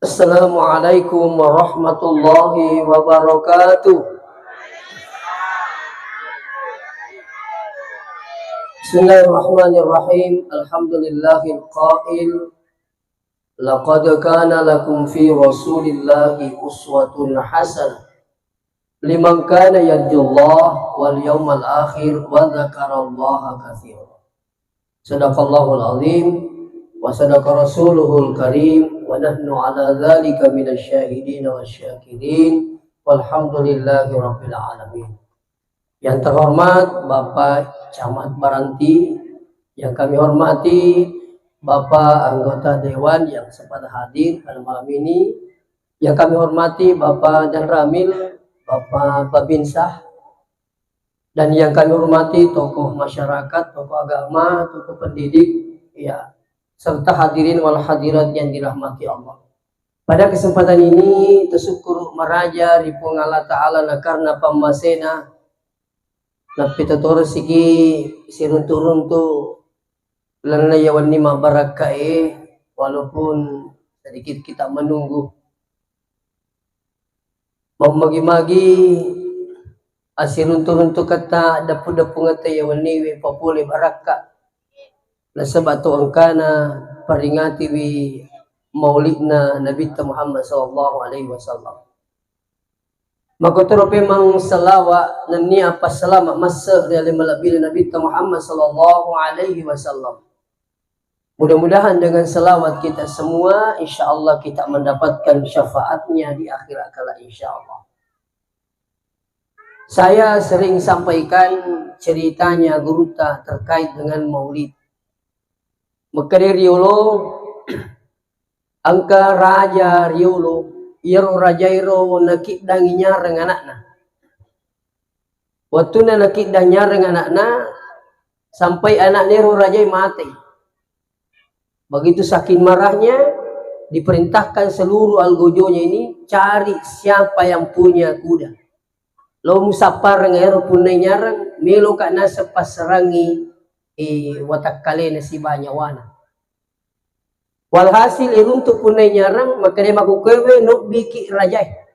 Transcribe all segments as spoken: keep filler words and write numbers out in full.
Assalamualaikum warahmatullahi wabarakatuh. Bismillahirrahmanirrahim. Alhamdulillahil qail, "Laqad kana lakum fi Rasulillahi uswatun hasanah liman kana yarjullaha wal yawmal akhir wa dzakarallaha katsira." Sadaqallahul azim wa sadaqa rasuluhul karim wa nahnu ala dzalika minasy syahidin wasy syakirin, walhamdulillahi rabbil alamin. Yang terhormat Bapak Camat Baranti, yang kami hormati Bapak anggota dewan yang sempat hadir pada malam ini, yang kami hormati Bapak Danramil, Bapak Babinsah, dan yang kami hormati tokoh masyarakat, tokoh agama, tokoh pendidik, ya, serta hadirin wal hadirat yang dirahmati Allah. Pada kesempatan ini, tasyukkuru maraja ri Puang Allah Ta'ala na karena pammasena, nappita torosiki siruntu-runtu lalenna iya wenni mabbarakkae, walaupun sedikit kita menunggu. Mammagi-magi assiruntu-runtuketta, deppu-deppungetta iya wenniwi papole barakka. Nasaba to engkana peringatiwi maulidna Nabitta Muhammad sallallahu alaihi wasallam. Makotoro pemang salawa nennia passalama masse ri ale malebbina Nabitta Muhammad sallallahu alaihi wasallam. Mudah-mudahan dengan salawat kita semua, insya Allah kita mendapatkan syafaatnya di akhirat kelak, insya Allah. Saya sering sampaikan ceritanya guruta terkait dengan maulid. Makkeda riolo, engka raja riolo, iyaro rajaero nakiddangi nyareng anakna. Wettunna nakiddang nyareng anakna, sampai anakna ero rajae mate. Begitu saking marahnya, diperintahkan seluruh algojonya ini cari siapa yang punya kuda. Lo musappareng ero punnai nyareng, meloka naseng passerangi, eh, watakkalena siba nyawana. Walhasil iruntu punnai nyareng, makkeda makkukkuewe nobbiki rajae.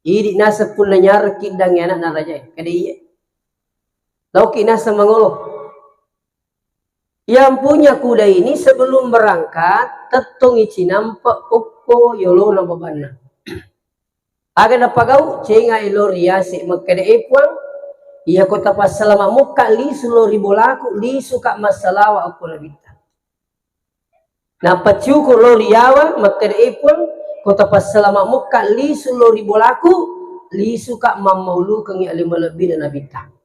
Idi naseng punnai nyareng kiddangi anakna rajae. Kada iya. Laoki naseng mangolo. Yang punya kuda ini sebelum berangkat, tettongi cinampe okko yolona babanna. Aga napagau, cengai lo riase makkeda, "E Puang, iyako tapassalama mokka lisu lo ri bolaku, lisuka massalawa okko Nabitta." Nappa cuku lo riyawa makkeda, "E Puang, ko tapassalama mokka lisu lo ri bolaku, lisuka mammaulukengngi ale malebbina Nabitta."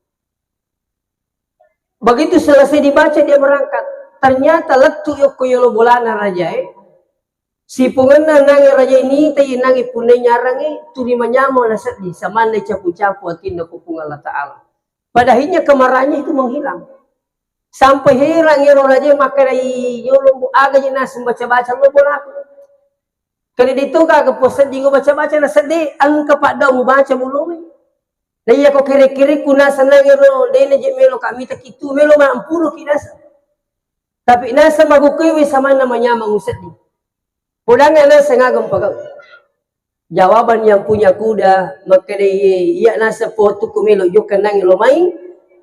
Begitu selesai dibaca, dia berangkat. Ternyata lettu yokko yolo bolana rajae. Sipungenna nange rajae nitai nange punnai nyarangnge, tuli manyameng nasedding, samanna capu-capu atinna ko Puang Allah Ta'ala. Padahilnya kemarahannya itu menghilang. Sampai heran ero rajae makkeda, "Yolo mbo, aga je naseng baca-baca lo bolaku." Kede dito gaga posedding baca-baca nasedde, engka padda mubaca mulomi. Na iya ko kere-kereku naseng nangero, dena je melo ka mita kitu, melo mampuro ki naseng. Tapi naseng magukewe samanna manyameng usedding. Podanga naseng ageng pagau. Jawaban yang punya kuda, makkeda, "Iya, iya naseng potukku melo jokka nangi lo mai."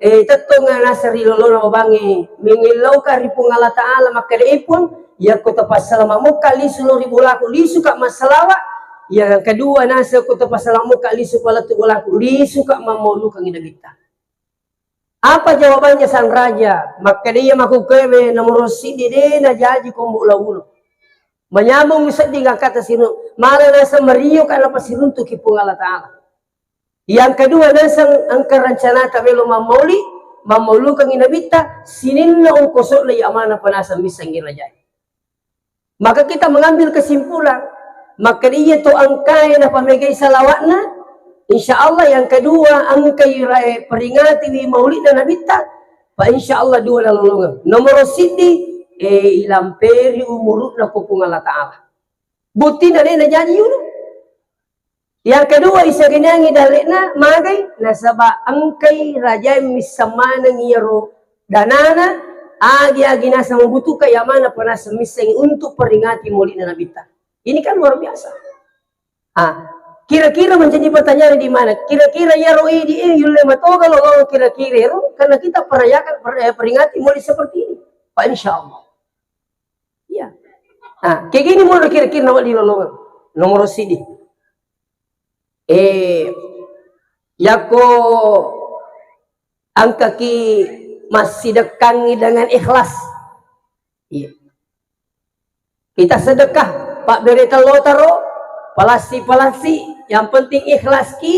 Eh, tettonga naseng ri lolona babangnge, mengillauka ri Puang Allah Ta'ala, makkeda, "E Puang, yakko tapassalama mokka lisu lo ri bolaku, lisuka massalawa." Yang kedua naseng, "Ko tapassalama mokka lisu palettu bolaku, lisuka mammaulukengngi Nabitta." Apa jawabannya sang raja? Makkeda iya makkukkuewe, nomoro siddi de najaji kombo launo. Manyameng usedding angkata siruntu. Mala naseng mario ka napasiruntuki Puang Allah Ta'ala. Yang kedua naseng engka rencanata melo mammauli, mammaulukengngi Nabitta, sininna ongkoso'na iya maneng pa naseng missengngi rajae. Maka kita mengambil kesimpulan, makkeda iya to engkae napamegai salawatna, insya Allah yang kedua engkai rae peringatiwi maulidna Nabitta, pa insya Allah dua nalolongeng. Nomoro siddi, eh, ilamperi umuru'na ko Puang Allah Ta'ala. Buttina de najaji yulu. Yang kedua, isageniangi dalle'na, magai, nasaba engkai rajae misseng maneng iyaro danana, agi-agi naseng membutuhkan, iya maneng pa naseng missengngi untuk peringati maulidna Nabitta. Ini kan luar biasa. Ah, kira-kira menjadi pertanyaan di mana? Kira-kira iyaro idi e yulle matoga lolong kira-kira ero karena kita perayakan per-, eh, peringati maulid seperti ini. Pak, insya Allah. Iya. Nah, kayak gini mau kira-kira nawali lolongan. Nomor sidi. Eh, yako angkaki massidekkangi dengan ikhlas. Iya. Kita sedekah, Pak Bere Tellotaro, palasi-palasi, yang penting ikhlas ki,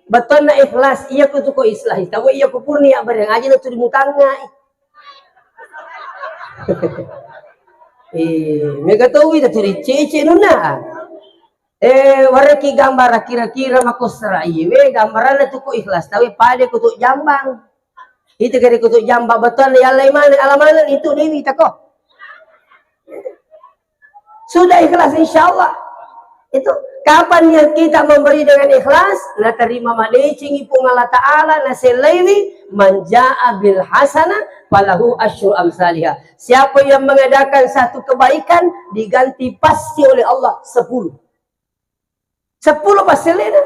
betonna ikhlas, iya ku tuko ikhlas, tahu iya ku purni ya bareng aja na turi mutangai. Eh, mega tau ita turi cece nuna. Eh, wareki gambar kira-kira makosra iwe gambaranna tuko ikhlas, tahu pada ku tu jambang. Itu kira ku tu jambang, betonna ya Allah mana, alamanna itu dewi tako. Sudah ikhlas, insya Allah. Itu kapan niat kita memberi dengan ikhlas, naterima madecengi Puang Allah Ta'ala, nasellaiwi, "Man ja'a bil hasanah falahu asyru amsaliha." Siapa yang mengadakan satu kebaikan, diganti pasti oleh Allah sepuluh. Sepuluh passellena.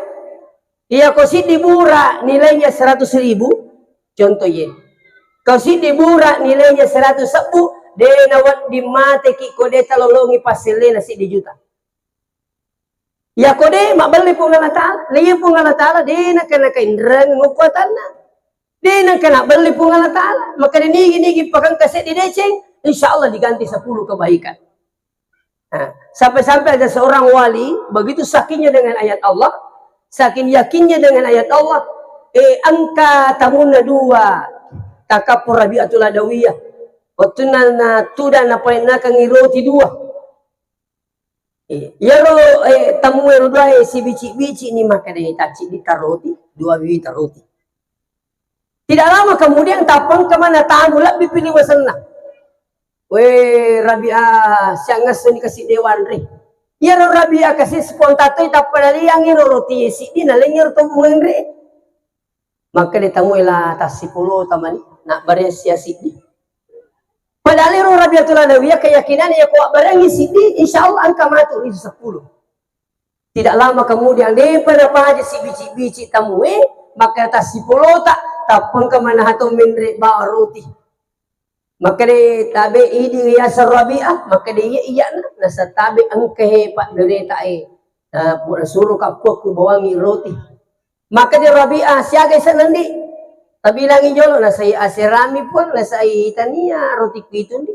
Iya ko siddi bura nilainya seratus ribu, contoh ye. Ko siddi bura nilainya seratus sebbu, de nawedding mateki ko de talolongi passellena siddi juta. Ya ko de mabbelle Puang Allah Ta'ala, na iya Puang Allah Ta'ala de naka-, nakainreng kekuatanna. De naka nabelle Puang Allah Ta'ala, maka de nigi-nigi pakengka seddi deceng, insya Allah diganti sepuluh kebaikan. Nah, sampai-sampai ada seorang wali, begitu sakitnya dengan ayat Allah, saking yakinnya dengan ayat Allah, eh, engka tamunna dua, takappo Rabi'atul Adawiyah. Waktu na, na tudang napalennakangi roti dua. Eh, iyaro, eh, tamu ero dua, eh, sibici-bici ni makkeda, eh, tacciddi taroti, dua bibi taroti. Tidak lama kemudian, tappengka mana tamu lebbi piliwasenna. Weh, Rabi'ah, siangngesso ni kasi dewanre. Iyaro Rabi'ah kasi spontan toi tappa naliang iro roti siddi, naleng iro to menre. Makkeda tamu ela tassipolo tamani, nabbare sia siddi. Padahal iro Rabi'atul Adawiyah keyakinan ya ko abbarengi siddi, insya Allah engka matu lisu sepuluh. Tidak lama kemudian, depa napaja sibici-bici tamue, maka tassipolota, tappengka manaha to menre bawa roti. Makkeda tabe idi yaseng Rabi'ah, makkeda iya, iyana, nasa tabe engka he pabbereta e. Nah, pu-, suruh ka puakku bawangi roti. Makkeda Rabi'ah, siaga isenna ndi? Tabilangi jolo, nasai aserami puang, nasai tania roti pitu ndi.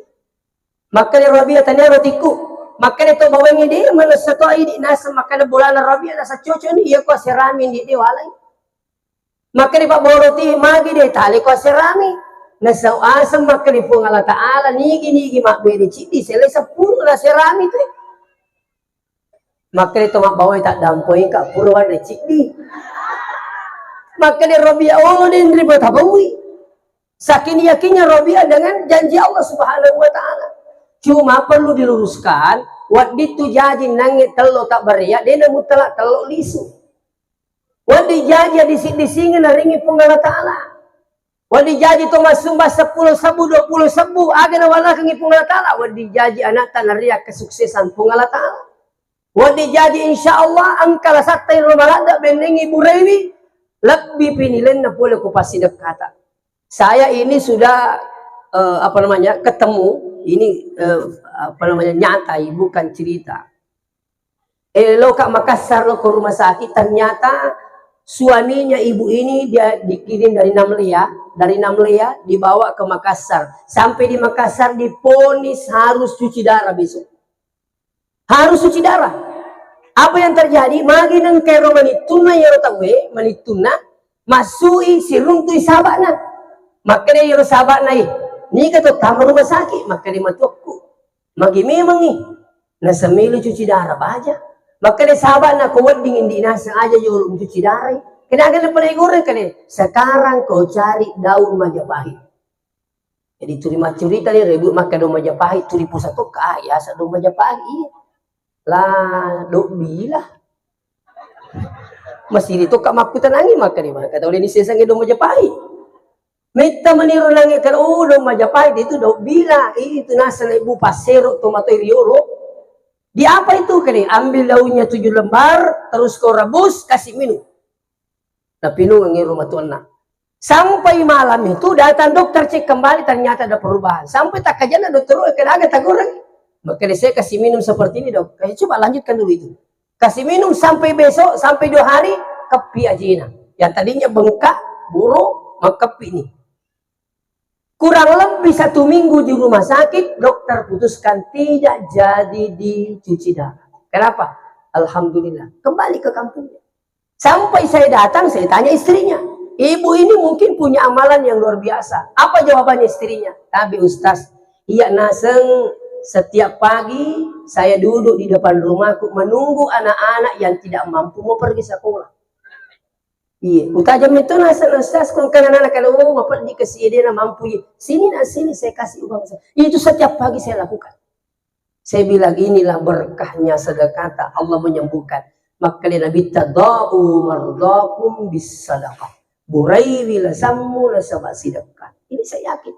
Makkeda Rabi'ah, tania rotiku. Makkeda to bawangi de, manessa to idi, nasa makkeda bolana Rabi'ah, nasa cocok ndi, iya ko aserami ndi de walai. Makkeda pabbawa roti, magi de tale ko aserami. Nasau aseng makkeda Puang Allah Ta'ala, nigi-nigi mabbere ciddi, sele seppulo na aserami tu. Makkeda to mabbawai taddampoi ka pura wanre ciddi. Makkeda Rabi'ah, olo denre batabawi. Saking yakinnya Rabi'ah dengan janji Allah Subhanahu wa Ta'ala. Cuma perlu diluruskan, waddittu jaji nangnge tello tabbarea, dena mutlak tello lisu. Wedding jaji disi-, disingeng naringi Puang Allah Ta'ala. Wedding jaji to massumba seppulo sebbu, dua puluh sebbu, aga nawalakengi Puang Allah Ta'ala. Wedding jaji anakta naria kesuksesan Puang Allah Ta'ala. Wedding jaji insya Allah engka lasatta iro maladde bennengi buraiwi, lebbi pinilenna pole ko passidekkata. Saya ini sudah, eh, apa namanya, ketemu, ini, eh, apa namanya, nyata, bukan cerita. Eh, loka Makassar, lo ke rumah sakit, ternyata suaminya ibu ini dia dikirim dari Namlea, dari Namlea dibawa ke Makassar. Sampai di Makassar diponis harus cuci darah besok. Harus cuci darah. Apa yang terjadi? Magi nengka ero manittunna iyaro tauwe, manittunna, masui siruntui sabana. Makkeda iyaro sabana, "Eh, niga to tama rumah sakit?" Makkeda matuakku. Magi memangngi. Nasemmilu cuci darah baja. Makkeda sahabatna, "Ko wedding indi naseng aja yolo cuci darah." Kena aga pada goreng kade. "Sekarang kau cari daun Majapahit." Jadi tuli maccurita ni rebu makkeda daun Majapahit, tuli pusa tokka, ah, yasa daun Majapahit, iya. La dobbi lah. Masiri tokka makkutanangi makkeda, maka tau ni sesangi daun Majapahit. Metta maniro nange kada, oh, daun Majapahit itu daun bila, itu nasa lebu pasero to matoi riolo. Di apa itu? Kene, ambil daunnya tujuh lembar, terus kau rebus, kasih minum. Napinung ero matuanna. Sampai malam itu datang dokter, cek kembali, ternyata ada perubahan. Sampai tak kajanna dokter, "Oh, kenapa tagoreng?" Makanya saya kasih minum seperti ini, Dok. Eh, coba lanjutkan dulu itu. Kasih minum sampai besok, sampai dua hari, kepi ajina. Yang tadinya bengkak, buruk, mengkepi nih. Kurang lebih satu minggu di rumah sakit, dokter putuskan tidak jadi dicuci darah. Kenapa? Alhamdulillah, kembali ke kampungnya. Sampai saya datang, saya tanya istrinya, "Ibu ini mungkin punya amalan yang luar biasa." Apa jawabannya istrinya? "Tapi Ustaz, iya naseng, setiap pagi saya duduk di depan rumahku menunggu anak-anak yang tidak mampu mau pergi sekolah." Iya, utajang itu naseng, Ustaz, kong kan anak-anak kalau, "Oh, bapak dikasih dia mampu, iya. Sini nak, sini, saya kasih uang." Itu setiap pagi saya lakukan. Saya bilang, "Inilah berkahnya sedekah, Allah menyembuhkan." Makanya Nabi, "Tadau mardakum bis sadaqah." Buraiwi lasammu nasaba sedekah. Ini saya yakin.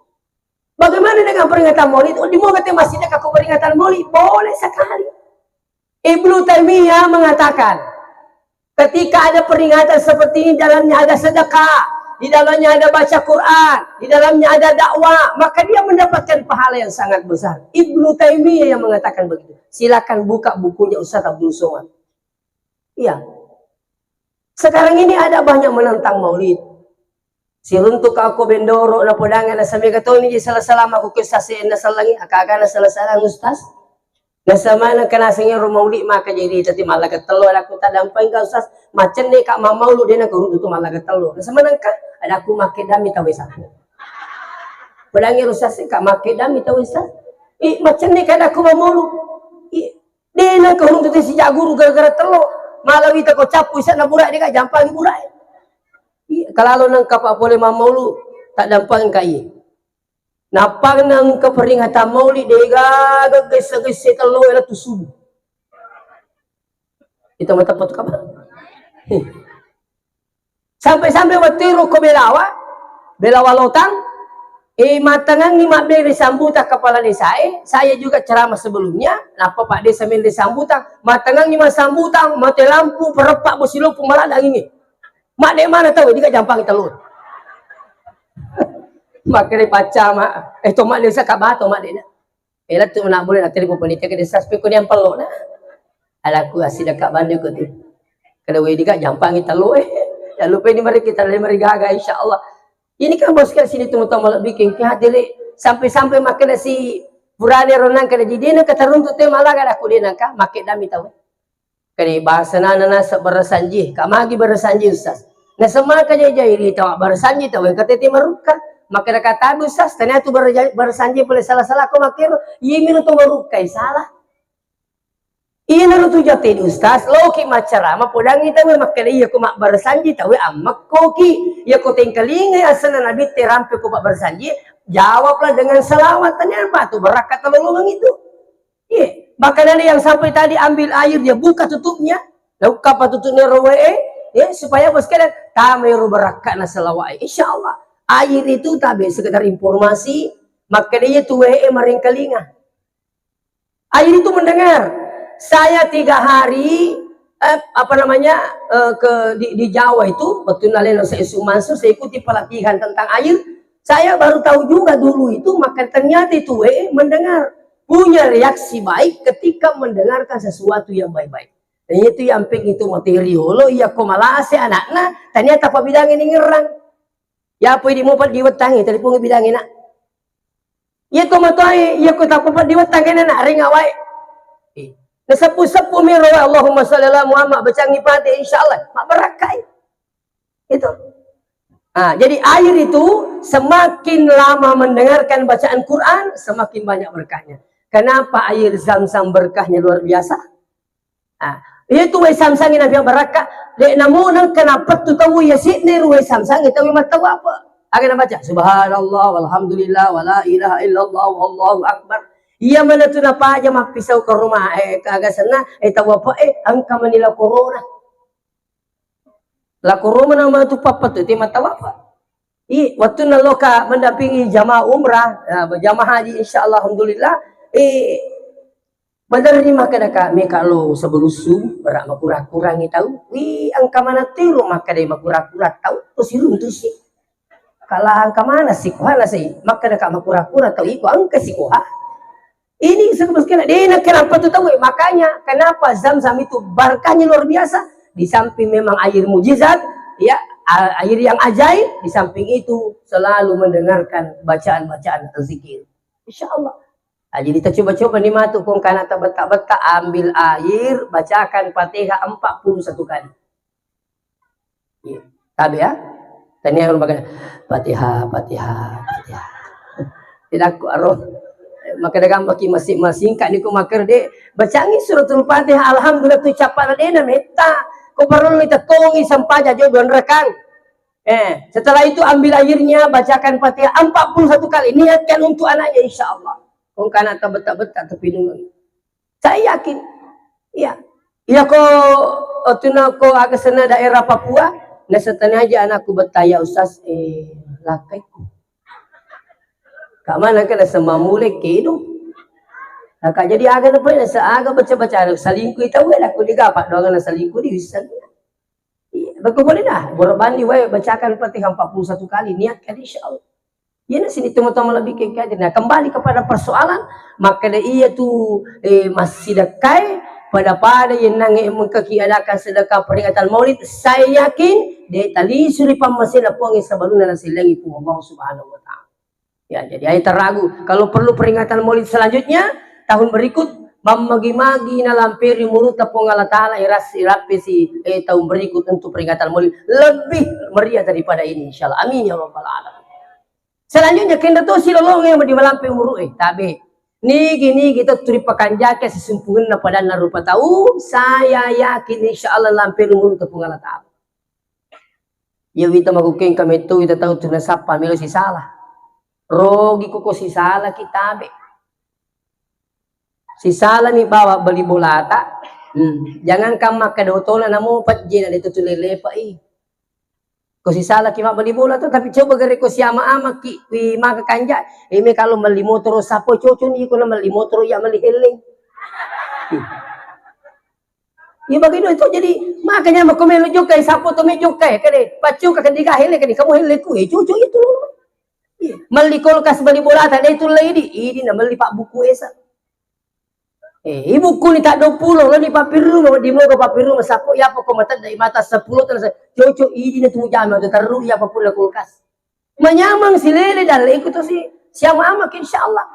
Bagaimana dengan peringatan Maulid? Oh, di mau kata masjidnya, aku peringatan Maulid? Boleh sekali. Ibnu Taimiyah mengatakan, ketika ada peringatan seperti ini, dalamnya ada sedekah, di dalamnya ada baca Quran, di dalamnya ada dakwah, maka dia mendapatkan pahala yang sangat besar. Ibnu Taimiyah yang mengatakan begitu. Silakan buka bukunya Ustaz Abdul Somad. Iya. Sekarang ini ada banyak menentang Maulid. Siruntuk ako bendoro, napodangan, nasamega toni di sala-salama ko ke sase na salangi, akaga na sala-salang, Ustaz. Nasamana kena sengero Maulid maka jadi tadi mallaga tello, aku tak dampeng ka, Ustaz. Macenne ka mamaulu dena ko runtu tu mallaga tello. Nasamana ka, ada aku make dami tawe sapu. Podangi, Ustaz, ka make dami tawe sapu. I, macenne ka ada aku mamaulu. I, dena ko runtu tu sijak guru gara-gara tello. Malah wita ko cappu isa na burai deka jampangi burai. Iya, kalalo nengka pa pole mamaulu, tak dampang ka iye. Nappa nengka peringatan Maulid, degaga gesse-gesse tello e lettu subuh. Itu mata patu kapa? Sampai-sampai wettu ro ko Belawa, Belawa Lotang, eh, matangangi mabbere sambutan kepala desa e, saya juga ceramah sebelumnya, nappa Pak Desa mende sambutan, matangangi massambutang, mate lampu, pereppa, bosi loppo, maladang ini. Madde mana tau, dika jampangi tello. Makkeda paccama, eh, to madde saka bato madde na. Eh, lettu na boleh na telepon panitia ke desa, spek ko dia pello na. Alaku asidaka bande ko tu. Kada wedi ka jampangi tello, eh. Jangan lupa ini mari kita lagi mari gaga, insya Allah. Ini kan bos kan sini tunggu tau malah bikin ke hadiri sampai-sampai makkeda si purane ronang kada jadi na kataruntu te malah kada aku dia nangka, makke dami tau. Kani bahasa nana nasa barasanji, ka magi barasanji, Ustaz. Nasemaka jai-jai ri tawa barasanji tau engka tete marukka. Maka kata Ustaz, tania tu baraja-, barasanji pole salah-salah ko makero, iya miro to marukka, eh, salah. Iya naro tu jate di Ustaz, loki macarama podangi tau makkeda iya ko mabbarasanji tau ammekkoki. Iya ko tengkalingai asana Nabi te rampe ko mabbarasanji, jawablah dengan salawat. Tania apa tu barakka talolongang itu. Iya, bahkan ada yang sampai tadi ambil air, dia buka tutupnya, lalu kapa tutupnya roe, ya, supaya bos kalian tamai ro barakkana salawat. Insya Allah, air itu tabe sekedar informasi, maka dia itu we maringkalinga. Air itu mendengar. Saya tiga hari, eh, apa namanya, eh, ke di, di Jawa itu, waktu nalena saya Mansur, saya ikuti pelatihan tentang air. Saya baru tahu juga dulu itu, maka ternyata itu we mendengar, punya reaksi baik ketika mendengarkan sesuatu yang baik-baik. Dan itu yang penting itu materi. Lo iya ko malase anakna, ternyata apa bidang ini ngerang. Ya apa di mopat di wetangi, telepon bidang enak. Iya ko matoi, iya ko tak apa di wetangi enak, ring awai. Eh, nasepu-sepu miro, Allahumma shalli ala Muhammad, bacangi Fatihah, insya Allah, mak barakai. Itu. Ah, jadi air itu semakin lama mendengarkan bacaan Quran, semakin banyak berkahnya. Kenapa air Zam-Zam berkahnya luar biasa? Ah, itu wai Zam-Zam ini yang berkah. Dek namu nang kenapa tu tahu ya sini wai Zam-Zam itu memang tahu apa? Akan baca subhanallah walhamdulillah wala ilaha illallah wallahu akbar. Iya mana tu napa aja mak pisau ke rumah, eh, kagak senang, eh, tahu apa, eh, angka menila corona. Lako Roma nama tu papa tu, ti mata wapa. I, waktu naloka mendampingi jamaah umrah, ya, berjamaah haji, insya Allah, alhamdulillah. Eh, Benerri makkedaka, meka lo sebelum subuh, berak makura-kurangi tau. Wi, engka mana tiro makkeda makura-kura tau, to siruntusi. Kala engka mana sikoha na sei, makkedaka makura-kura tau iko engka sikoha. Ini sebelum sekali, dena kenapa tu tau, makanya kenapa Zam-Zam itu barkahnya luar biasa. Di samping memang air mujizat, ya, a-, air yang ajaib, di samping itu selalu mendengarkan bacaan-bacaan zikir. Insya Allah. Nah, jadi kita coba-coba nih matu, kong kana tabetta-betta, ambil air, bacakan Fatihah empat puluh satu kali. Iya. Tabe ya. Tania baru pakai Fatihah, Fatihah, Fatihah. Tidak aku aro. Maka dagang bagi masing-masing kak niku makar de. Bacangi suratul Fatihah, alhamdulillah tu capa dena metta. Ko parellu ita tongi sampaja jo dua rakang. Eh, setelah itu ambil airnya, bacakan Fatihah empat puluh satu kali, niatkan untuk anaknya, insya Allah. Kong kana tabetta-betta tapi nungang. Saya yakin. Iya. Iya ko, otuna ko aga sena daerah Papua, na setani aja anakku betta ya Ustaz, eh, lakaiku. Kak mana kena semamule kedo. Nah, kak jadi aga na pole, sa-, aga baca-baca, salingkuh itu, weh, aku juga apa doang na salingkuh di bisa. Iya, bako boleh dah. Borok bandi wae bacakan Fatihah empat puluh satu kali, niatkan insya Allah. Iya, nah, sini teman-teman lebih ke kaji. Nah, kembali kepada persoalan, maka ada iya tu, eh, masih dekai pada-pada yang nange mengkaki adakan sedekah peringatan Maulid, saya yakin de tali suri pammasena Puang sebelumnya nasilengi Puang Allah Subhanahu wa Ta'ala. Ya, jadi aja terragu. Kalau perlu peringatan Maulid selanjutnya, tahun berikut, mammagi-magi nalamperi muruta Puang Allah Ta'ala, iras-, irappesi, eh, tahun berikut untuk peringatan Maulid lebih meriah daripada ini, insya Allah. Amin ya rabbal alamin. Selanjutnya, kenda to silolong yang di malampe umuru, eh, tabe. Nigi-nigi to turi pakanjake sesumpungenna padanna rupa tau, saya yakin insya Allah lamperi muruta Puang Allah Ta'ala. Iya wita makukeng kametto wita tau tu nasappa melo sisala. Rogi ko, ko sisala ki tabe. Sisala mi bawa beli bolata. Hmm. Jangankan makkeda otona namo pejje na de tu lelepa i. Ko sisala ki mabbeli bola tu, tapi coba gare ko siama-ama ki, wi maka kanja. Eh, me kalau meli motoro sapo cocok ni ko na meli motoro ya meli heleng. Hmm. Iya, bagi dua itu jadi, makanya mako melo jokka, sapo to me jokka, kade, paccoka ke diga hele, kade, kamu heleku, eh, cucu itu. Iya. Meli kulkas, beli bolata, de tu lady, idi na meli pak buku esa. Eh, ibuku ni tak dua puluh, lo ni papirru, di moga papirru, sapo, ya pokok mata dari mata sepuluh terus, cucu, idi na tu jama, tu terru, ya papula kulkas. Manyameng silele dalle iku to si, siama-ama ki, insya Allah.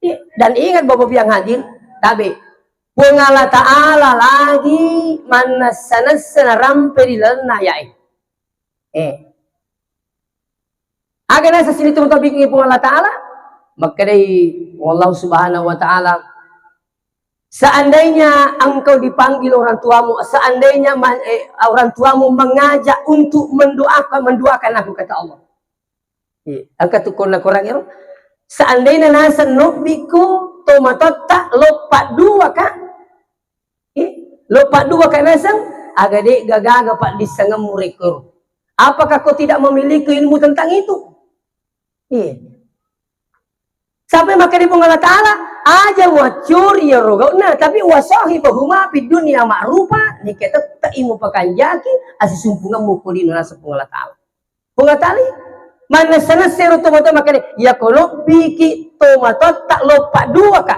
Iya. Dan ingat Bapak Ibu yang hadir, tabe, Puang Allah Ta'ala lagi mannessa-nessa narampe ri lalenna aya'e. Eh. Aga nasa sini tu Puang Allah Ta'ala? Makkedai Allah Subhanahu wa Ta'ala, seandainya engkau dipanggil orang tuamu, seandainya man-, eh, orang tuamu mengajak untuk mendoakan, mendoakan aku, kata Allah. Iya, engka tu konna korang ero. Seandainya naseng nobbiku tomatoatta loppa dua ka, iya, loppa dua ka naseng, aga de gaga paddissengemmu rekko. Apakah kau tidak memiliki ilmu tentang itu? Iya. Sampai makkeda Puang Allah Ta'ala, aja waccuri iyaro gau'na, tapi wasahibahuma fid dunya ma'rufa, nike tette'i mupakanjaki asisumpungemmu ko lino naseng Puang Allah Ta'ala. Puang Allah Ta'ala, mannessa-nessa ero tomatoa makkeda, iya ko lobbiki tomatoatta loppa dua ka.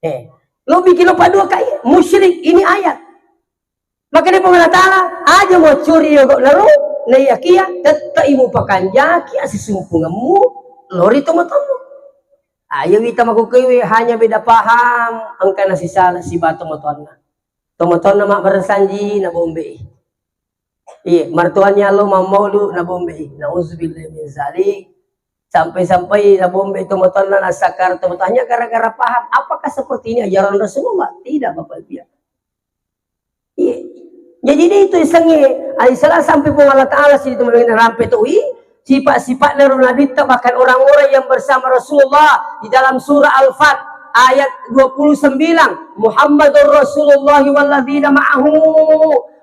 Eh, lobbiki loppa dua ka, iya, musyrik, ini ayat. Makanya Puang Allah Ta'ala, aja muaccuri yogo naro, naiyakia tettai mupakanjaki asisumpungemmu lori tomatomu. Ayo wita makukewe hanya beda paham, engkana sisala siba tomatoanna. Tomatoanna mabbaresanji na bombe. Iya, martuanya lo mammaulu na bombe. Nauzubillah min zalik. Sampai-sampai na bombe tomatoanna na sakar tomatoanna gara-gara paham. Apakah seperti ini ajaran Rasulullah? Tidak, Bapak Ibu. Iya. Jadi dia itu isengnge, ai salah sampai Puang Allah Ta'ala situ mengenai rampe tu, i, sifat-sifatnya Nabitta, bahkan orang-orang yang bersama Rasulullah di dalam surah Al-Fat ayat dua puluh sembilan, Muhammadur Rasulullah walladzina ma'ahu.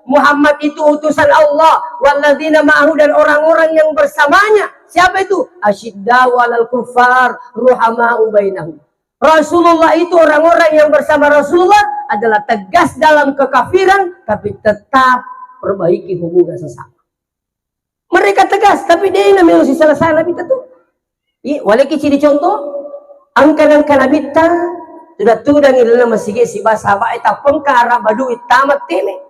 Muhammad itu utusan Allah, walladzina ma'ahu, dan orang-orang yang bersamanya. Siapa itu? Asyiddau alal kuffar, ruhamau bainahum. Rasulullah itu, orang-orang yang bersama Rasulullah adalah tegas dalam kekafiran, tapi tetap perbaiki hubungan sesama. Mereka tegas, tapi de' namelo sisala-sala Nabitta tu. Iya, waleki ciri contoh, engka nengka Nabitta, tudang-tudang ilalenna masigi siba sahabat, eh, tappengka Arab Badui tamat teme.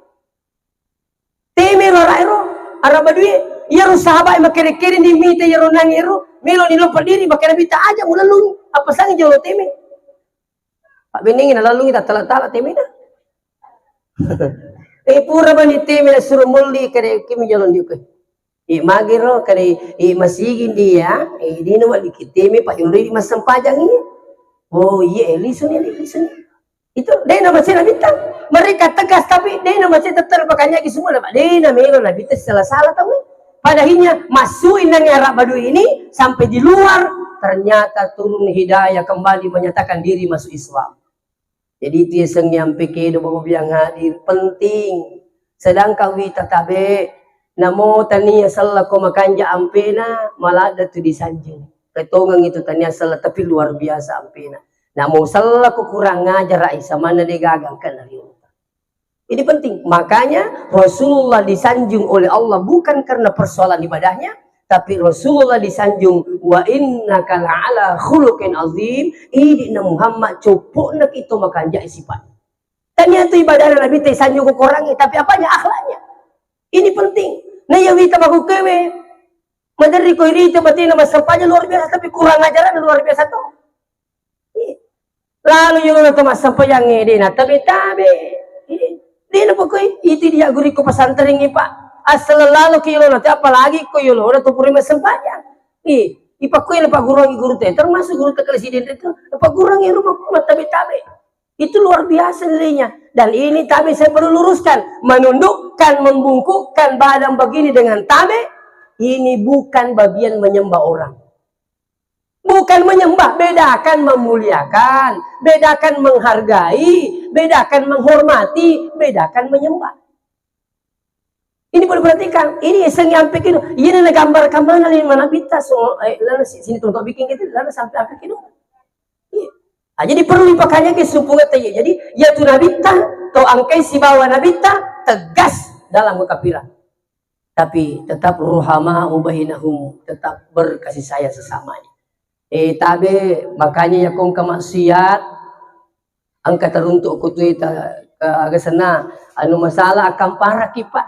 Teme ro Arab ero, Arab Badui, iyaro sahabat makkere-kere ni mita iyaro nang ero, melo ni lompat diri, makkeda Nabitta, "Aja mulellungi, apa sangi jolo teme." Pabbennengi nalellungi tattala-tala temena. Eh, pura mani teme nasuro molli, kede kimi jolo ndiuke. Eh, magiro, kede, eh, masigi dia, eh, dino malliki teme, pak yoloi massempajang iya. Oh, iya, eh, lisuni, lisuni. Itu de' namacena Nabitta. Mereka tegas, tapi de' namacena, tetap makanya ki semua, Pak. De' namelo Nabitta sala-sala tau. Pada akhirnya masuk inang Arab Badui ini sampai di luar, ternyata turun hidayah kembali, menyatakan diri masuk Islam. Jadi itu yaseng nyampe kedo Bapak yang hadir, penting. Sedangkan wita tabe, namo tania sellako makanja ampena, maladde tu disanjung. Retongeng itu tania sella, tapi luar biasa ampena. Namo sellako kurang ajar, ai, samanna de' gaga engka nariunta. Ini penting. Makanya Rasulullah disanjung oleh Allah bukan karena persoalan ibadahnya, tapi Rasulullah disanjung, "Wa innaka la'ala khuluqin azim." Idi na Muhammad, coppo'na kita makanja sifat. Tania tu ibadah Nabitta isanjung ko korangnge, tapi apanya? Akhlaknya. Ini penting. Nah, iya wita makukkewe, maderri ko irita batena massempajang luar biasa, tapi kurang ajaran luar biasa to. Iya. Lalu yolo to massempajangnge de' natabe-tabe. Iya. De' napokoi, itu dia guru ko pesantren ini, Pak. Asal lalu ke yolo nanti, apalagi ko yolo udah tu pura massempajang. Iya. Ipakoi napagguruangi guru te, termasuk guru te kali sidin itu, napagguruangi rumah matabe-tabe. Itu luar biasa nilainya. Dan ini tabe saya perlu luruskan. Menundukkan, membungkukkan badan begini dengan tabe, ini bukan bagian menyembah orang. Bukan menyembah, bedakan memuliakan, bedakan menghargai, bedakan menghormati, bedakan menyembah. Ini perlu perhatikan. Ini seng ampe kino. Ini na gambar kamana lima Nabitta so, eh, lana si-, sini tonton bikin gitu, lana sampai ampe kino. Iya. Ah, jadi perlu dipakanya ke sumpungata iya. Jadi, ya tu Nabitta, to angkai sibawa Nabitta, tegas dalam kekafiran. Tapi tetap ruhama ubainahum, tetap berkasih sayang sesamanya. Eh, tabe, makanya ya kong maksiat, engka teruntuk kutui ta-, ke aga senna, anu masalah akamparaki, Pak.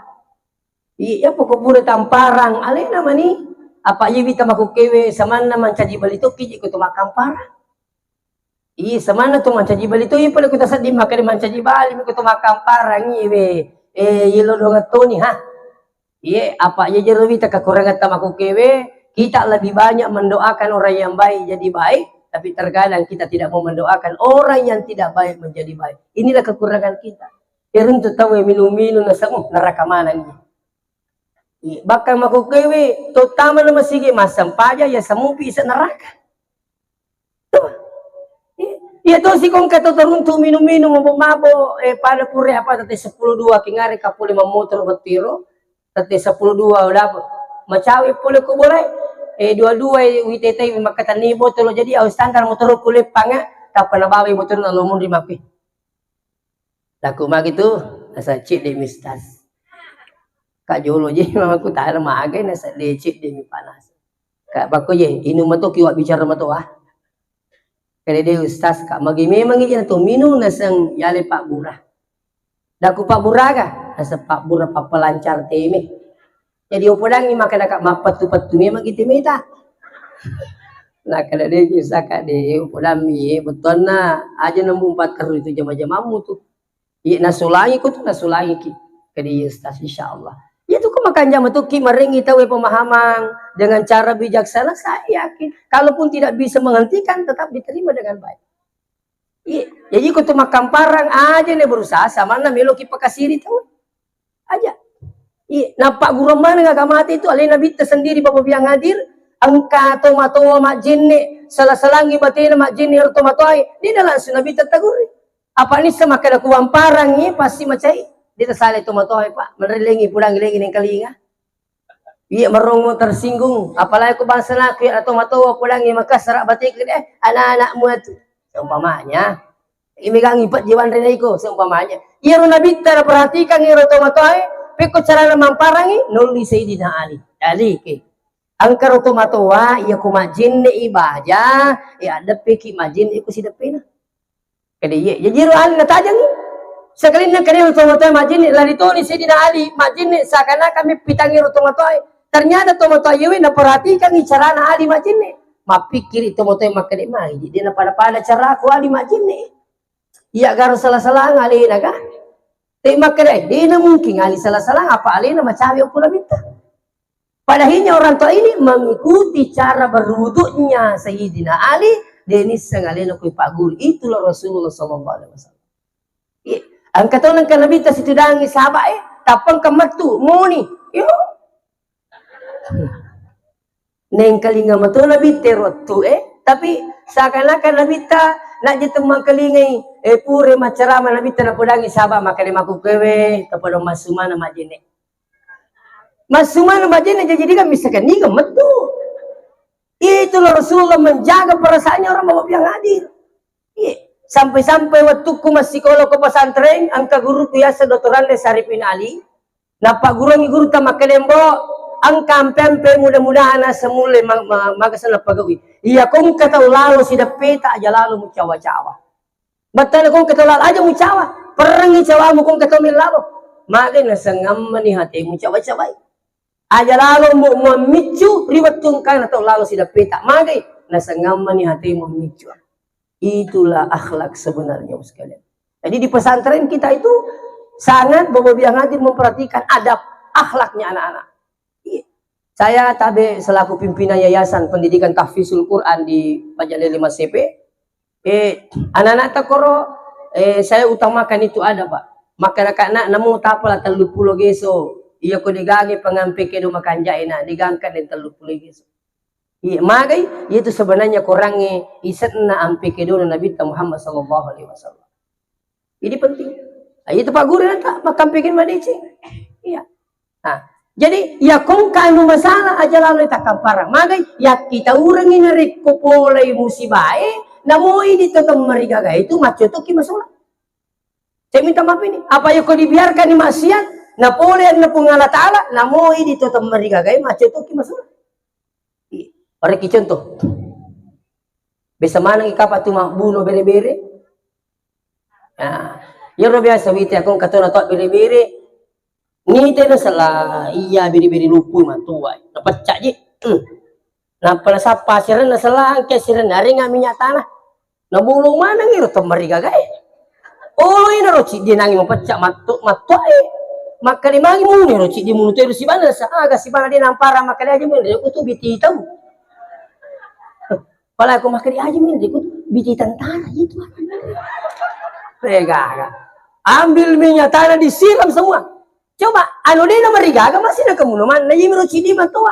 Iya, pokok pura tamparang, alena mani, apa iya wita makukkewe, samanna mancaji bali tokki ji ko to makkamparang. Iya, samanna to mancaji bali to, iya pale ko tasedding makkeda mancaji bali mi ko to makkamparang, iye we. Eh, iya lo dongettoni, ha. Iye, apa iya jero wita kekurangan ta makukkewe, kita lebih banyak mendoakan orang yang baik jadi baik, tapi terkadang kita tidak mau mendoakan orang yang tidak baik menjadi baik. Inilah kekurangan kita. Iruntu tau minum-minum naseng, uh, neraka maneng. Iya, bahkan makukkewe, terutama na masigi massempajang, ya semua bisa neraka. Tuh. Iya, iya, to si kongka to teruntu minum-minum, mabok-mabok, eh, pada pure apa, tette sepuluh dua, kingare kapole mammotor bettiro, tette sepuluh dua, udah apa? Macawe pole ko bolai, eh, dua-dua, eh, witetai, makatanni botolo, jadi au standar motor kulepanga, tappa nabawa botol na lomun ri mape. Laku magi tu, nasa cedde mi Ustaz. Kak jolo je mamaku tana magai nasa de cedde mi panas. Kak bako je, inung mato kiwa bicara mato ah. Kede de Ustaz, kak magi memang ije na to minung naseng yale Pak Bura. Daku Pak Bura ga? Nasa Pak Bura pappalancar teme. Jadi upodangi maka daka mappettu-pettu memang ite meta. Nakada de Ustaz kak de upodammi, eh, bettuanna aja nembung patteru itu jama-jamammu tu. Iya, nasulangi ku tu, nasulangi ki. Kadi iya Ustaz, insya Allah. Iya tu, ku makanja metu ki marengi tau pemahaman dengan cara bijaksana, saya yakin. Kalaupun tidak bisa menghentikan, tetap diterima dengan baik. Iya, jadi ku tu makkamparang aja ne berusaha, samanna melo ki pakasiri tau. Aja. Iya, nappa gurung maneng aga mate itu, alena bitta sendiri Bapak biang hadir, engka tomatoa majjenne, sala-salangi batena majjenne ero tomatoae, dia langsung nabitta tagurui. Apa nissa makkeda ku wamparang, eh, pasti macai. Dia tasale tomatoae, Pak. Menrelengi pulang lengi nengkalinga. Iya, merongo tersinggung. Apalagi ku bangsa naku ya tomatoa pulangi makassara bateke, eh, anak-anakmu itu. Seumpamanya, imegangi pejje wanre naiko, seumpamanya. Iyaro Nabitta naperhatikan iyaro tomatoae, pekko carana mamparangi, nolli Sayyidina Ali. Ali ke. Engkaro tomatoa, iya ko majjenne i baja, e addeppeki majjenne ko sideppena. Kede iye, jaji ro Ali natajangi. Sekalinna kede tomatoa majjenne, lari toni Sayyidina Ali majjenne, seakan-akan meppitangi ro tomatoae. Ternyata tomatoa iyewe naperhatikangi carana Ali majjenne. Mappikkiri tomatoa makkede, "Mai, de napada-pada caraku Ali majjenne. Iya garo salah-salah alena ga?" Te makkede, "De na mungkin Ali salah-salah, apa alena macawe okko Nabitta." Padahalnya orang tua ini mengikuti cara berwuduknya Sayyidina Ali, de nisseng alena koi pagguru. Itulah Rasulullah sallallahu alaihi wasallam. Iya. Engka to nengka Nabitta situdangi sahabat e, tappa engka mettu, moni. Yo. Nengkalinga mato Nabitta ro wettu e, tapi seakan-akan Nabitta najja temmangkalingai, e, pura maccarama Nabitta napodangi sahabat makkede makkukewe, tapada massumana majjenne. Massumana majjenne jaji diga missakan niga mettu. Itulah Rasulullah menjaga perasaannya orang bawa yang hadir. Iya. Sampai-sampai wettukku massikolo ko pesantren, engka guruku yaseng Doktor Andes Arifin Ali, nappagguruangi gurutta makkeda, "Mbo, engka ampe-ampe mudah-mudahan asa mulle ma-, ma-, maga senna pagaui. Iya ko engka tau lalo sideppeta aja lalo mucawa-cawa. Battana ko engka tau lalo aja mucawa, perrengi cawamu ko engka tau mellalo. Magai nasengammani hatemu cawa-cawai. Aja lalo mu-, muammiccu ri wettu engkana tau lalo sideppeta. Magai nasengammani hatemu ammiccu." Itulah akhlak sebenarnya, Ibu sekalian. Jadi di pesantren kita itu sangat Bapak Ibu yang hadir memperhatikan adab akhlaknya anak-anak. Iya. Saya tabe selaku pimpinan Yayasan Pendidikan Tahfizul Quran di Majalili Masepe. Eh, anak-anak takoro, eh, saya utamakan itu adab, Pak. Maka anak-anak namo tapala tellu pulo geso, iya ko degange pengampe kedo makanjak enak, degangkan dan tellu pulo geso. Iya, magai, itu sebenarnya korangnge isenna ampe kedona Nabitta Muhammad sallallahu alaihi wasallam. Ini penting. Ah, itu Pak Guru nata, makampekin madeceng. Iya. Nah, jadi, ya kongka anu masalah aja lalu takkampara. Magai, ya kita urengi narekko polai musibae, namoi di totong marigaga itu maccotoki masola. Saya minta maaf ini. Apa yako dibiarkan di maksiat, napole anna Puang Allah Ta'ala, namoi di totong marigaga itu maccotoki masola. Iya. Ora ki contoh. Biasa maneng kapang tu mabbuno bere-bere. Nah, iyaro biasa wita ko engka tona to bere-bere. Nite nasala iya bere-bere luppu matuai. Napecca ji. Hmm. Nappa nasappa sirenna sala engka sirenna arenga minyak tanah. Nabolong maneng iro to marigagae. Oh, ina ro ciddi nangi mapecca matto, mattoe. Makkali mangi muni ro ciddi munu teru sibana sa aga sibana de nampara makkali aja muni ko tu biti tau. Pala ko makkali aja muni ko tu biti tentara itu. Regaga. Ambil minyak tanah disiram semua. Coba anu de na marigaga masih na kemuno man na yimi ro ciddi mattoa.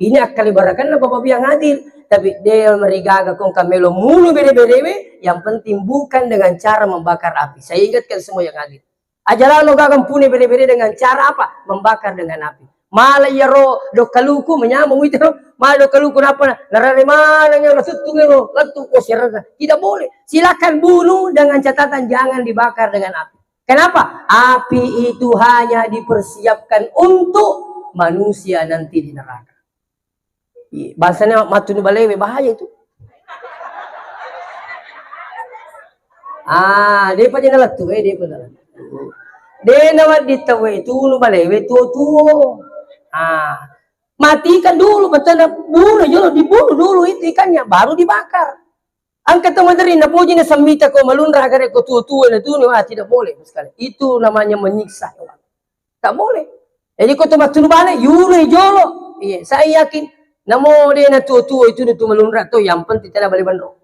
Ini akkalibarakenna Bapak Ibu yang hadir. Tapi de marigaga kong kamelo mulu bere-berewe, yang penting bukan dengan cara membakar api. Saya ingatkan semua yang hadir. Aja lalo gaga mpune bere-bere dengan cara apa? Membakar dengan api. Mala iyaro dokkaluku menyamung itu, mala dokkaluku napa na narare maneng ero tuttung ero lettu ko serrena. Tidak boleh. Silakan bunuh dengan catatan jangan dibakar dengan api. Kenapa? Api itu hanya dipersiapkan untuk manusia nanti di neraka. Iya, bangsana mattunu balewe bahaya itu. Ah, depa je nalettu, eh, depa nalettu. De nawedding tauwe tunu balewe tuo-tuo. Ah, matikan dulu, betul bunuh dulu, dibunuh dulu itu ikannya, baru dibakar. Engka to maderri napoji na semmita ko malunra gare ko tuo-tuo na tunu, ah, tidak boleh sekali. Itu namanya menyiksa hewan. Tak boleh. Jadi ko to mattunu bale, yunui jolo. Iya, saya yakin namo de na tuo-tuo itu tu malunra to, yang penting tena bale benro.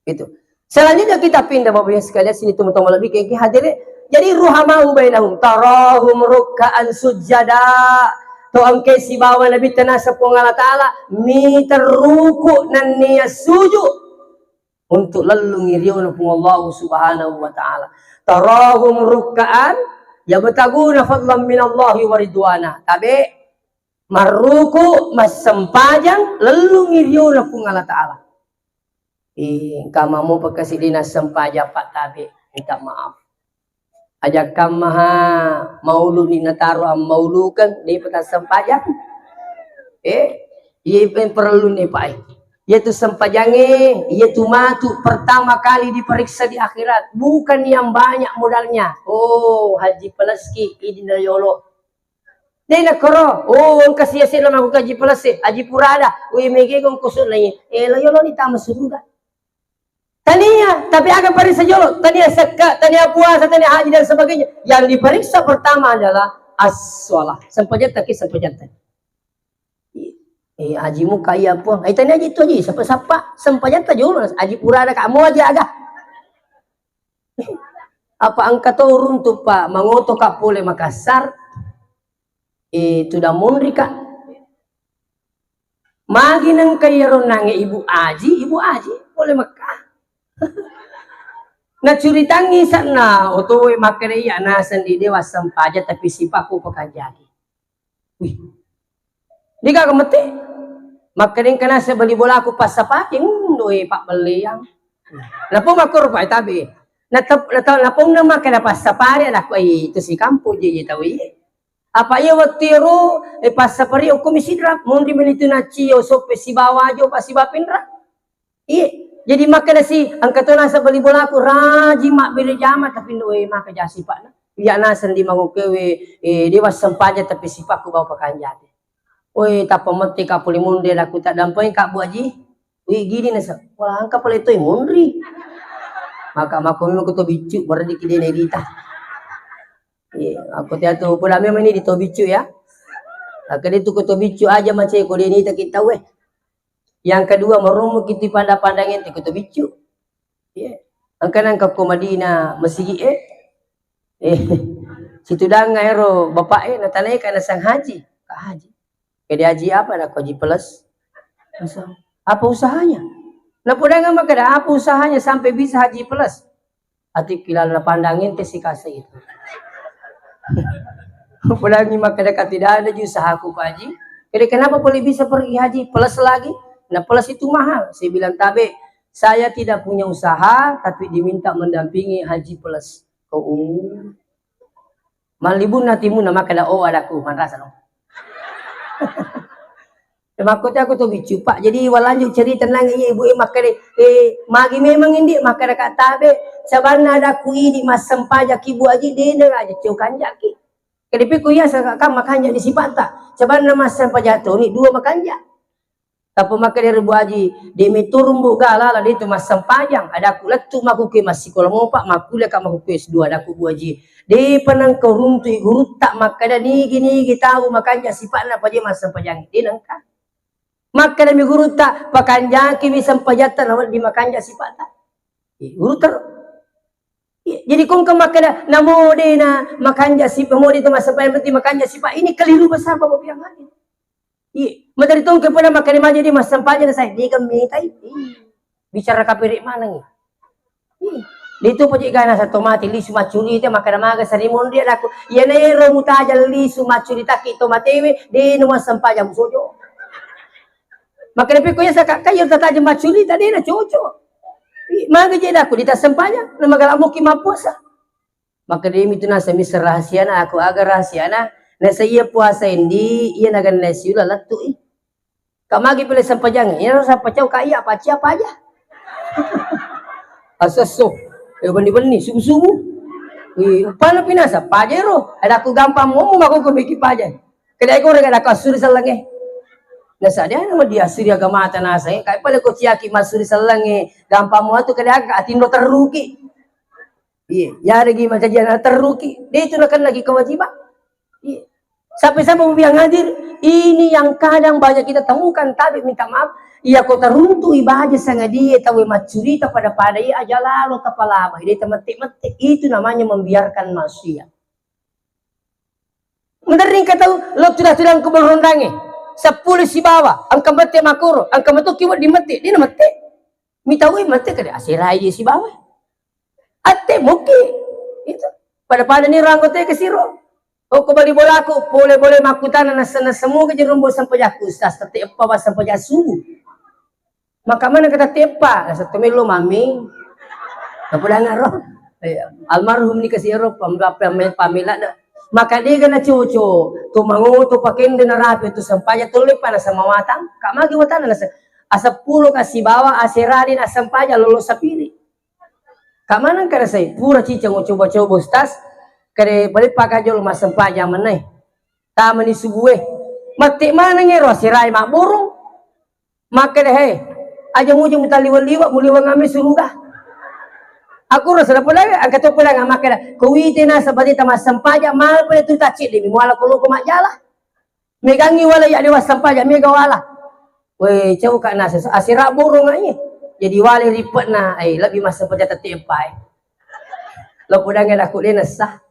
Itu. Selanjutnya kita pindah Bapak Ibu sekalian sini teman-teman lebih ke hadire. Jadi ruhamau bainahum tarahum rukkaan sujada. To engke sibawa Nabi tenasa Puang Allah Ta'ala mita ruku nennia sujud untuk lellungi riona Puang Allah Subhanahu wa Ta'ala. Tarahum rukkaan yabtaguna fadlan minallahi wa ridwana. Tabe marruku massempajang lellungi riona Puang Allah Ta'ala. Eh, engka mamo pekasi dina sempajang, Pak, tabe, minta maaf. Ajakkammaha maulu ni nataro ammaulukeng, de' peta sempajang. Eh, iye perlu ni, Pak, eh. Iyatu sempajangnge, iyatu matu pertama kali diperiksa di akhirat. Bukan yang banyak modalnya. Oh, haji peleski, idi na yolo. De' na koro, oh, engka sia-sia na mako haji pelesi, haji purada. Wih, mege gong kosong na iye. Eh, lo yolo ni tama suruga. Tania, tapi aga parisa jolo, tania sekka, tania puasa, tania haji dan sebagainya. Yang diperiksa pertama adalah as-shalah. Sempajatta ki, sempajatta. Eh, haji muka iya, Puang. Eh, tania haji tu haji, sapa-sapa, sempajatta jolo, haji purada kamu aja aga. Apa engka to uruntu, Pak, mangoto ka pole Makassar, eh, tudang monri ka. Magi nengka iyaro nange Ibu Aji, Ibu Aji, pole Mekah. Nacuritangngi sanna otoe makkeda iya naseng di dewa sempajang tapi sipakku pekanjaki. Wih. Niga mette? Makkeda engka naseng beli bolaku passapari, hmm, doi pabbelliang. Napo makkoro pa tabe. Natep-, nata-, naponna makkeda passapari, adakku, ai, itu si kampung je, je tau iye. Apa iya wettu ero, eh, passapari okko mi sidra, monri meni tu naccio soppe sibawa ajo pa siba pinra. Iye, jadi makkeda si, engka to naseng beli bolaku, rajin mabbere jama, tapi ndoe maka ja sipakna. Iya naseng di mangokewe, eh, dewa sempajang tapi sipakku bau pakanjate. Woi, tappa mette ka pole monri, adakku, taddampeng ka Bu Aji. Wih, gini naseng, wala engka pole toi monri. Maka mako memang ko to biccu, berarti ki dena dita. Iya, aku tiatu, pula memang ini di to biccu ya. Maka dia tu ko to biccu aja macam ko dena dita kita weh. Yang kedua, merumu kita pandang-pandang ente ko to biccu. Iya. Engka nang ko Madinah masigi, eh. Eh, situdangnga ero bapak, eh, natanai ka naseng haji. Ka haji. Jadi haji apa? Adakku haji plus. Apa usahanya? Napodangnga makkeda, apa usahanya sampai bisa haji plus? Ati kilala pandang ente sikasa itu. Podangngi makkeda ka tidak ada ji usahaku, Pak Haji. Jadi kenapa boleh bisa pergi haji plus lagi? Nah, plus itu mahal. Saya bilang, tabe, saya tidak punya usaha, tapi diminta mendampingi haji plus. Oh, mallibunna timuna makkeda, oh, adakku, manrasa no. Makkote aku to biccu, Pak. Jadi, walanjut cerita nang iya ibu e makkeda, eh, magi memang indi makkeda ka tabe, sabanna adakku idi massempajang ki Bu Aji, dena aja ceu kanjaki. Kede piko iya saka kan makanja di sipata. Sabanna massempajang toni dua makanja. Tappa makkeda ri Bu Aji, de' metto rumbu galala de' tu massempajang. Adakku lettu makkukue massikola mopa, makkuliah ka makkukue S dua, adakku Bu Aji. De' pa nengka runtui gurutta makkeda nigi-nigi tau makanja sipa'na paja massempajang. De' nengka. Makkeda mi gurutta, pakanjaki mi sempajatta nawedding makanja sipa'ta. Eh, gurutta ro. Iya, jadi kongka makkeda, namo de' na makanja sipa, mo de' tu massempajang penting makanja sipa. Ini keliru besar Bapak Ibu yang hadir. Iya, materi tongke pada makkeda maja di massempajang na saya, niga mitai. Iya. Bicara kapiri maneng. Iya. De' tu paja gana satu mati lisu maccuri te makkeda maga sari monri adakku. Iya na ero mutaja lisu maccuri takki to matewe, de' nu massempajang musojo. Makkeda pekko iya saka kayo tataja maccuri ta de' na cocok. Ih, maga je adakku di tassempajang, na magala muki mappuasa. Makkeda mi tu naseng misseng rahasiana, aku aga rahasiana, naseng iya puasa endi, iya naganna siula lettu i. Ka magi pile sempajang, iya ro sappacau ka iya, paci apa aja. Asesso, eh, benni-benni, subuh-subuh. Ih, upana pinasa, paja ro, adakku gampang momo mako ko beki paja. Kedai ko rega adakku assuri sellengnge. Nasa dia nama dia assuri agamata nasa, eh, kai pale ko ciaki massuri sellengnge, gampang mo atu kedai ka atindo terruki. Iya, yaregi macaji anak terruki. De' itu nakenna ki kewajiban. Iya. Sampai-sampai yang hadir, ini yang kadang banyak kita temukan, tapi minta maaf, iya ko taruntu ibaja sangadie tawe maccurita pada-pada iya aja lalo tapalama, de' tamette-mette. Itu namanya membiarkan maksiat. Menering ka tau, lo tudah-tudang ko berrondange. Sepuluh sibawa, engka mette makoro, engka metoki wedding mette, de' na mette. Mitauwi mate kada aserai je sibawa. Atte muki. Itu. Pada-pada ni rangko te ke siro. Oko bali bolaku, pole-pole makkutana nasa-, nasemoga je rombo sempajakku, Ustaz, tette eppa wa sempajang subuh. Maka mana kata tepa, naseng to melo mami. Napudangaro. Eh, almarhum ni kasi ero pam-, pam-, pamela da. Maka dega na coco, to mangoto pakende na rapi tu sempajang to lepa na sama watang. Ka magi watana naseng. Aseppulo ka sibawa aserani na sempajang lolo sapiri. Ka maneng ka nasai, pura ciceng coba-coba ustaz. Kade pale paka jolo massempajang menai. Tamani subue. Mate maneng ero aserai mabburung. Makkeda, "He, aja mujeng mutalliweng-liweng, muliweng ame suruga." Aku rasa dapat lagi, angkat tu pulang makkeda, "Ko wite naseng bateta massempajang, mala pada tu tacci demi muala ko loko majjala." Megangi wala ya dewa sempajang, mega wala. Weh, cau ka naseng, asera borong aja. Jadi wale ripetna, eh, lebih massempajang tette empai. Lo pudangnge aku dena sah.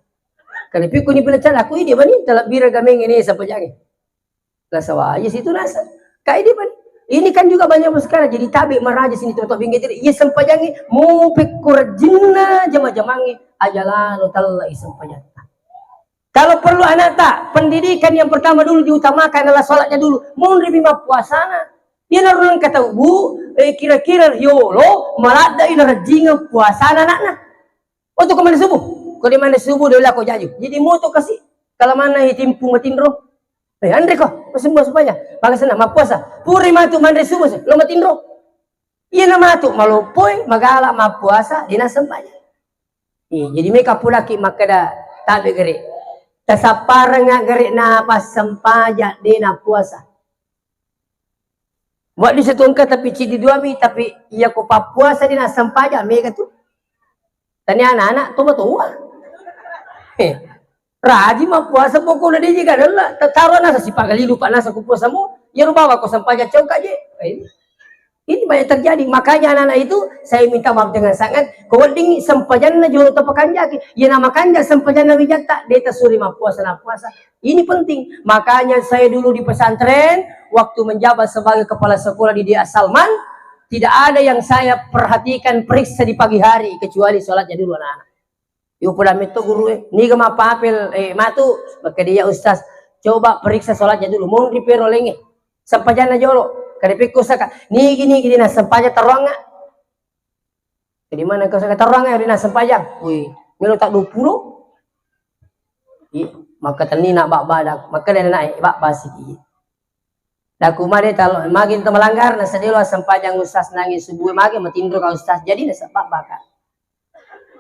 Kali piku ni pila cala, aku ide bani, talebbi ragameng ini sempajangnge. Nasaba aja situ naseng. Kayak dia, Bang. Ini kan juga banyak sekali. Jadi tabe maraja sini tuh, tuh pinggir jadi. Iya sempajangi, mau pekko rajinna jama-jamangi, aja lalo tallai sempajatta. Kalau perlu anakta, pendidikan yang pertama dulu diutamakan adalah sholatnya dulu. Munri bima puasana. Dia narunang kata bu, eh, kira-kira yolo, maladda ina rajingan puasana anakna. Oto ko mande subuh. Ko de mande subuh de lako jaju. Jadi moto kasi. Kalau mana itimpu matinro. Eh, anre ko, semua supaya. Maka sana mappuasa. Puri matu mande subuh se, lo matinro. Iya na matu malopoi magala mappuasa dina sempajang. Iya, jadi meka pulaki makkeda tabe gere. Tasappareng gere na pas sempajang de na puasa. Wedding setungke tapi cidi dua mi, tapi iya ko pappuasa dina sempajang mega tu. Tania anak-anak to matoa. Eh, raji mappuasa pokokna de jiga della. Tataro nasa sipagalilu pa nasa ku puasamu. Iya rubawa ko sempajang cau kaje. Eh, ini banyak terjadi. Makanya anak-anak itu saya minta maaf dengan sangat. Ko wedding sempajanna jolo to pakanjaki. Iya na makanja sempajanna wijatta. De tasuri mappuasa na puasa. Ini penting. Makanya saya dulu di pesantren, waktu menjabat sebagai kepala sekolah di D A Salman, tidak ada yang saya perhatikan periksa di pagi hari kecuali sholatnya dulu anak-anak. Yo poda metto guru e, niga mapapel, eh, matu, maka dia ustaz, coba periksa sholatnya dulu, monri pero lenge, sempajanna jolo, kada pekko saka, nigi nigi dina sempaja taruanga. Jadi mana kau saka taruanga dina sempajang, wih, melo tak dua puluh, iya, maka tani nak bak badak, maka dia naik bak basi. Daku made talo, magi tu melanggar, na sedelo sempajang ustaz nangi subuh, magi matinro ka ustaz, jadi na sebab baka.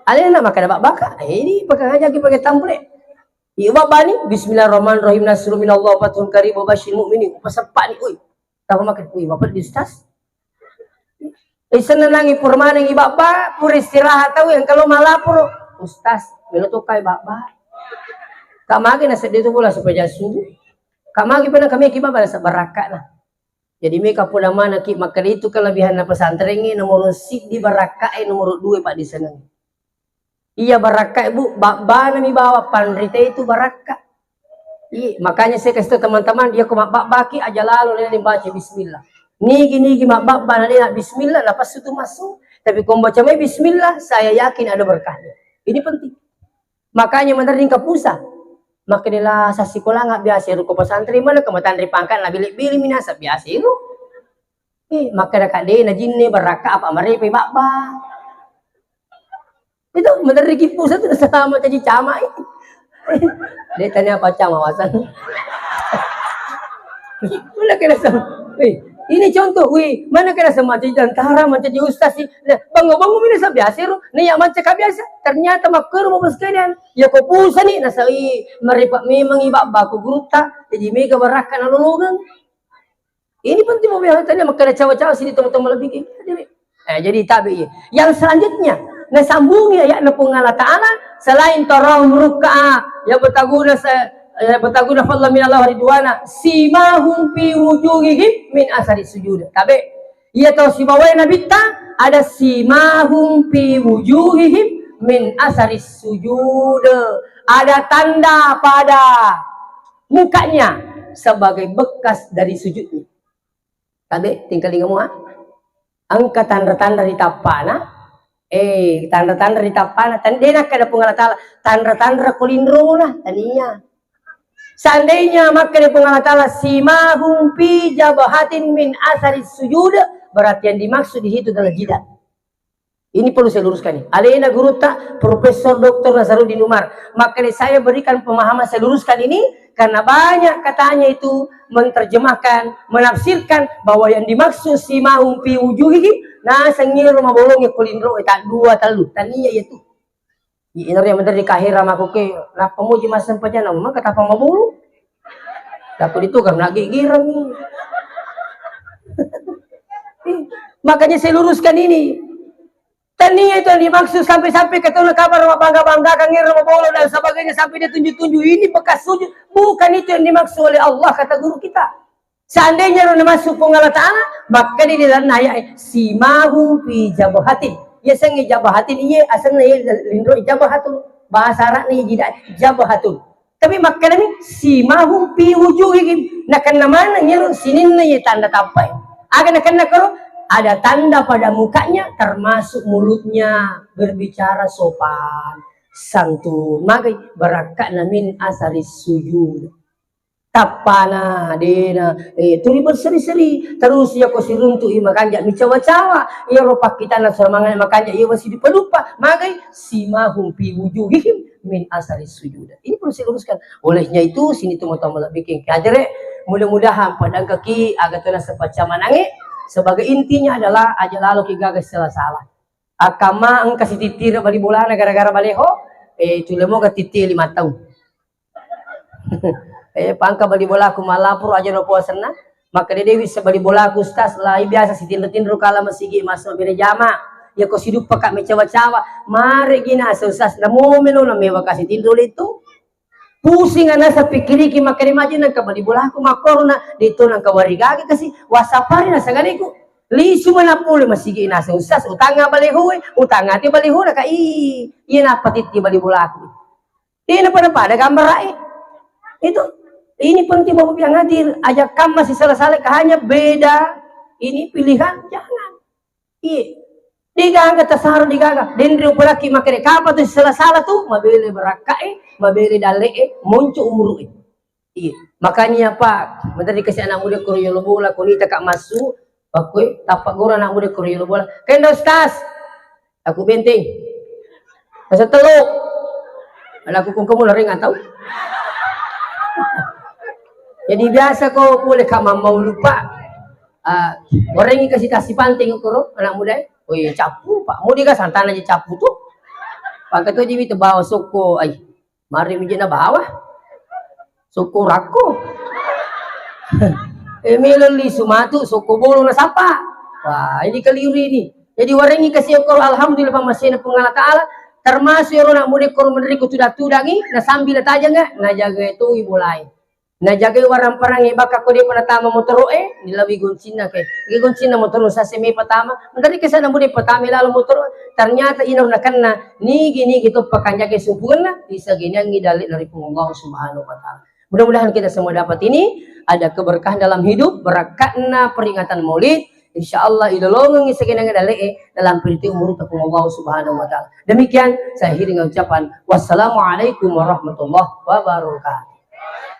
Alena maka dapat baka, eh, ini pakai aja ki pakai tambule. Iya bani, bismillahirrahmanirrahim, nasru minallah, fathun qarib, wa basyir mu'minin, upasepak ni, ui. Tahu makan, ui, bapak di ustaz. Isenna nangi purmaneng i baba, pura istirahat tau yang kalau malaporo, ustaz, melo to kai baba. Ka magi na sedde tu bola supaya subuh. Ka magi pernah kami ki baba nasa barakka na. Jadi meka poda mana ki makkeda itu kelebihan na pesantren e, nomor siddi barakka e, nomor dua pak diseneng. Iya barakka e bu, babbana mi bawa panrita itu barakka. Iya, makanya saya kasih tahu teman-teman, dia ko mabbabbaki aja lalo lele baca bismillah. Nigi nigi mabbabba na lena bismillah, lepas itu masuk. Tapi ko baca mai bismillah, saya yakin ada berkahnya. Ini penting. Makanya menerring kapusa. Makanya lah sasikola nggak biasa ruko pesantren mana kematandri pangkat na bilik-bilik minasa biasa itu. Eh, makkeda kadde na jinne barakka apa marepe babba. Itu menerri ki pusa tu sama caji cama. De tanya apa cama wasan. Mana kena sama? Eh, ini contoh, wih, mana kena sama caji tentara, mencaji ustaz sih. Nah, bangun-bangun mina sa biasa ro, nih ya manca ka biasa. Ternyata makkero mau sekalian. Ya ko pusa nih, nasa i maripak memang i babba ko gurutta. Jadi mega barakka na lolongang. Ini penting mau biasa tanya makkeda cawa-cawa sini teman-teman lebih gini. Jadi, eh, jadi tabe iya. Yang selanjutnya, nasambungi ayatna Puang Allah Ta'ala, selain tarahum rukka'a, ya betaguna se-, ya betaguna fadlan min Allah ridwana, simahum fi wujuhihim min asari sujud. Tabe, iya tau sibawai nabitta, ada simahum fi wujuhihim min asari sujud. Ada tanda pada mukanya sebagai bekas dari sujudnya. Tabe, tingkalinga mua. Engka tanra-tanra ri tappana. Eh, tanra-tanra ri tappana. Tan-, de nakkeda Puang Allah Ta'ala, tanra-tanra ko linrona. Tania. Seandainya makkeda Puang Allah Ta'ala, simahum fi jabhatin min asari sujud, Berarti yang dimaksud di situ adalah jidat. Ini perlu saya luruskan nih. Alena gurutta Profesor Doktor Nasaruddin Umar. Makanya saya berikan pemahaman, saya luruskan ini karena banyak katanya itu menerjemahkan, menafsirkan bahwa yang dimaksud simahum fi wujuhihim, naseng iro mabolongnge ko linroe, tak dua tellu. Tania itu. Inaro yang menteri kahera makoke, nappa muji massempajang, maka tapa mabulu. Laku itu karena gigiran. Makanya saya luruskan ini. Tania itu yang dimaksud sampai-sampai ketemu kabar mabangga-banggakan, ngira mabolo dan sebagainya, sampai dia tunjuk-tunjuk ini bekas sujud. Bukan itu yang dimaksud oleh Allah, kata guru kita. Seandainya ro namassu Puang Allah Ta'ala, makkeda di dalam ayat, "Simahum fi jabhatin." Iya sengnge jabhatin, iya asenna iya linro jabhatun. Bahasa Arabna iya jidat, jabhatun. Tapi makkedami, "Simahum fi wujuhihim." Nakenna maneng iyaro sininna iya tanda tappai. Aga nakenna koro? Ada tanda pada mukanya, termasuk mulutnya berbicara sopan, santun. Magai barakka'na min asaris sujud. Tappana, dena, eh, tuli berseri-seri. Terus iya ko siruntu'i makanja micawa-cawa. Iyaro pakkitanna semangat makanja iya wasi dipaluppa. Magai simahum fi wujuhihim min asari sujud. Ini perlu saya luruskan. Olehnya itu, sini tu mau tahu malah bikin kajere. Mudah-mudahan padangkaki aga tona sepacamanange. Sebagai intinya adalah aja lalo ki gaga salah-salah. Akama engka sitittira bali bolana gara-gara baleho, eh, cule moga titti lima tahun. Eh, pangka bali bolaku malaporo aja no puasenna. Maka dedewi sebali bolaku, Ustaz, lai biasa sitinro-tinro kala masigi masuk bere jama. Ya ko siduppaka mecawa-cawa. Mare gina asa Ustaz, namo melo na mewa kasi tinro letu. Pusing ana sa pikiriki makkeda maji nangka bali bolaku makkorona, deto nangka warigage kasi, wasapari na sagaleku. Lisu mana pole masigi nasa Ustaz, utanga balehoe, utanga ti balehona ka, ih, iya napa titti bali bolaku. Dena pada-pada gambara'e. Itu, ini penting Bapak yang hadir. Aja kam masih salah-salah, hanya beda ini pilihan, jangan. Iya. Digaga tasaro digaga. Denri upalaki makere kapa tu salah-salah tu, mabele barakka'e, mabele dalle'e, monco umuru'e. Iya. Makanya Pak, menteri kasih anak muda ko riolo bola, ko nita kak masuk, pakue, tapak gora anak muda ko riolo bola. Kenda Ustaz, Aku Benteng. Pasal teluk. Ada aku kongkomu lari nggak tahu. Jadi biasa kau boleh kak mau lupa. Ah, orang yang kasih kasih panting koro anak muda. Oh iya capu pak. Mau dia santana aja capu tuh. Pakai tuh jadi bawa soko. Ai. Mari miji na bawa. Soko rakko. Eh, melo lisu matu, soko bolo na sapa. Wah, ini keliru ini. Jadi warengi kasi okoro, alhamdulillah, pamasena Puang Allah Ta'ala, termasuk ero nak muda koro meneri ko tuda-tudangi, na sambil tajanga, na jaga itu ibu lain. Na jaga warang parangi baka ko dia pernah tama motoro eh, nilawi goncinna ke. Dia goncinna motoro sase me pertama, menteri kesana muda pertama lalu motoro, ternyata ina na kenna, nigi-nigi to pakanjake sumpunna, bisa gini angi dalil dari Puang Allah Subhanahu wa Ta'ala. Mudah-mudahan kita semua dapat ini, ada keberkahan dalam hidup, berakatna peringatan Maulid. Insya Allah, ilolongengi segenang dale'e dalam piriti umur tepung Allah Subhanahu wa Ta'ala. Demikian, saya akhiri dengan ucapan, wassalamualaikum warahmatullahi wabarakatuh.